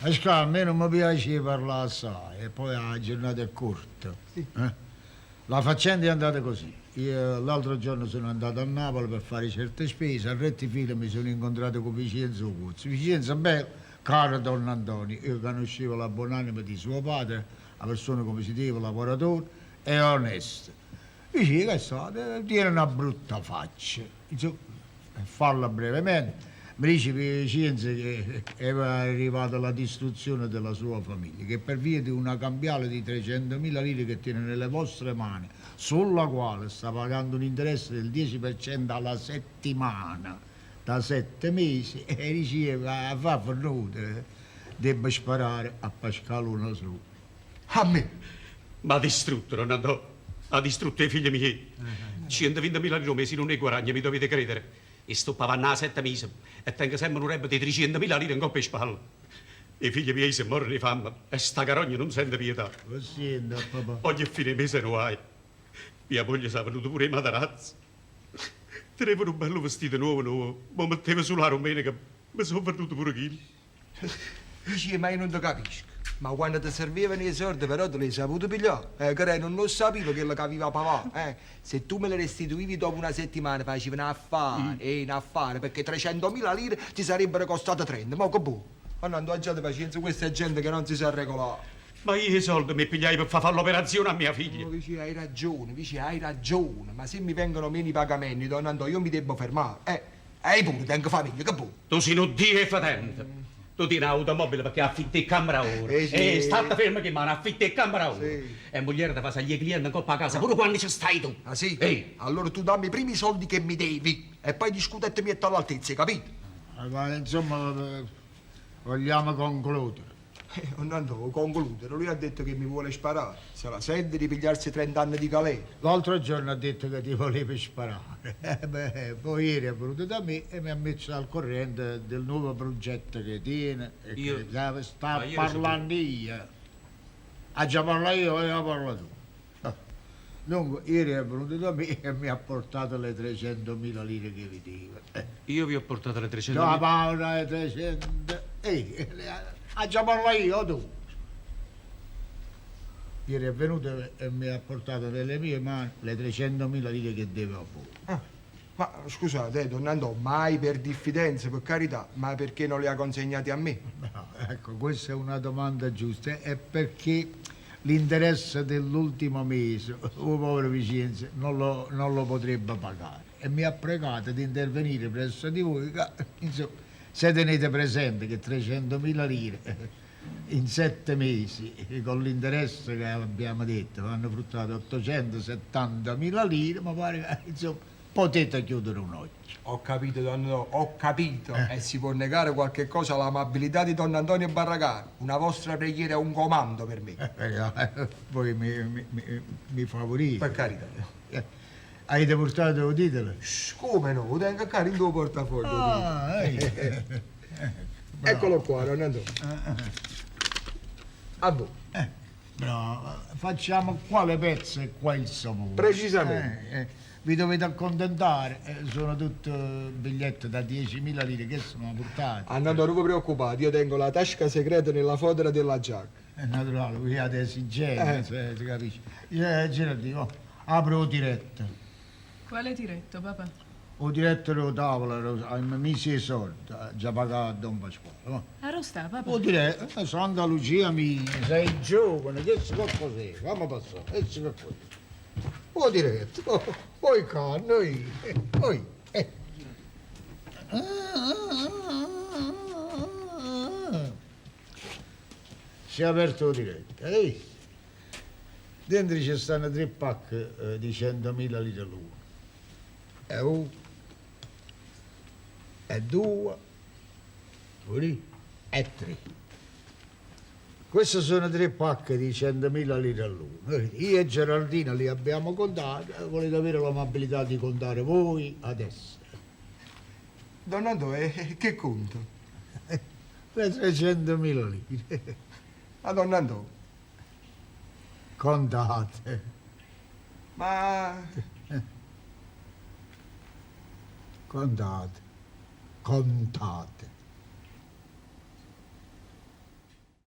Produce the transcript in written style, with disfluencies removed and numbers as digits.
Pascà, a me non mi piace 'e parlà assai e poi 'a giornata è corta. Eh? La faccenda è andata così. Io l'altro giorno sono andato a Napoli per fare certe spese, a Rettifilo mi sono incontrato con Vicienzo Cuozzo. Vicienzo bello, caro don Antonio, io conoscevo la buonanima di suo padre, una persona come si deve, lavoratore e onesto. Dice che so, tiene una brutta faccia. Insomma, per farla brevemente, mi dice Vicienzo che era arrivata la distruzione della sua famiglia, che per via di una cambiale di 300.000 lire che tiene nelle vostre mani, sulla quale sta pagando un interesse del 10% alla settimana da 7 mesi, e diceva, fa venuta, debba sparare a Pasquale su. A me? M'ha distrutto, don Antò. Ha distrutto i figli miei. 120.000 lire al mese non ne guadagno, mi dovete credere. E sto pagando a 7 mesi e tengo sempre un rebbito di 300.000 lire in coppa e spalle. I figli miei si morono di fame e sta carogna non sente pietà. Senta, papà. Ogni fine mese no hai. Mia moglie si è venuta pure i matarazzi. Teneva un bello vestito nuovo nuovo, ma metteva sulla domenica, mi sono venduto pure quello. Dici, ma io non ti capisco. Ma quando ti servivano i soldi però te li hai saputo pigliare. Che non lo sapevo quello che aveva pagato. Se tu me le restituivi dopo una settimana facevi un affare, un affare, perché 300.000 lire ti sarebbero costate 30. Ma che boh? Ma non abbiate pazienza, questa è gente che non si sa regolare. Ma io i soldi mi pigliai per far fare l'operazione a mia figlia. Oh, dici, hai ragione, dici, hai ragione, ma se mi vengono meno i pagamenti, don Antò, io mi devo fermare. E io pure tengo famiglia, che boh? Tu sei un dio e fetente. Tu tieni automobile perché affitti in camera ora. Sì. E state ferma che mano, affitti in camera ora. Sì. E moglie ti fa salire i clienti in coppa a casa, pure quando ci stai tu. Ah sì? Ehi. Allora tu dammi i primi soldi che mi devi e poi discuto e ti metto all'altezza, hai capito? Ma insomma, vogliamo concludere. Don Antò, concludere, lui ha detto che mi vuole sparare. Se la sente di pigliarsi 30 anni di galera. L'altro giorno ha detto che ti voleva sparare. Beh, poi ieri è venuto da me e mi ha messo al corrente del nuovo progetto che tiene. E Io- che sta Ma io parlando io. Ha già parlato io e ho parlato tu. Ah. Dunque, ieri è venuto da me e mi ha portato le 300.000 lire che vi deve. Io vi ho portato le 300 No, Paola, le 300. Ehi, ha già parlato io o tu? Ieri è venuto e mi ha portato nelle mie mani le 300.000 lire che deve a voi. Ah, ma scusate, don Antò, mai per diffidenza, per carità, ma perché non li ha consegnati a me? No, ecco, questa è una domanda giusta. È perché l'interesse dell'ultimo mese, oh povero Vicenza, non lo potrebbe pagare. E mi ha pregato di intervenire presso di voi, che, insomma, se tenete presente che 300.000 lire in 7 mesi, con l'interesse che abbiamo detto, hanno fruttato 870.000 lire, ma pare che, insomma, potete chiudere un occhio. Ho capito, don Antò, ho capito. E si può negare qualche cosa all'amabilità di don Antonio Barracano. Una vostra preghiera è un comando per me. Voi mi favorite. Per carità. Avete portato il titolo? Shh, come no? Lo tengo qua in tuo portafoglio. Ah, eh. Eccolo qua, don Antonio. A voi. Bravo. Facciamo qua le pezze e qua il sapone. Precisamente. Vi dovete accontentare, sono tutti biglietti da 10.000 lire che sono portati. Andando, non vi preoccupate, io tengo la tasca segreta nella fodera della giacca. È naturale, qui avete esigenze, si capisce. Gerardino, oh, apro il diretto. Quale diretto, papà? O diretto della tavola, hanno messo i soldi, ha già pagato a Don Pasquale. No? Ah, sta, papà? O diretto, Santa Lucia mia, sei giovane, che si può cos'è? Fammi passare, che si può cos'è? O diretto, oh, poi qua, noi, poi, eh. Ah, ah, ah, ah. Si è aperto il diretto, hai visto? Dentro ci stanno tre pacchi di 100.000 lire l'uno. E uno, e due, tre e tre. Queste sono tre pacchi di 100.000 lire all'uno. Io e Geraldina li abbiamo contati, volete avere l'amabilità di contare voi adesso. Don Antò, che conto? Le 300.000 lire. Ma don Antò, Contate. ma... Contate. Contate.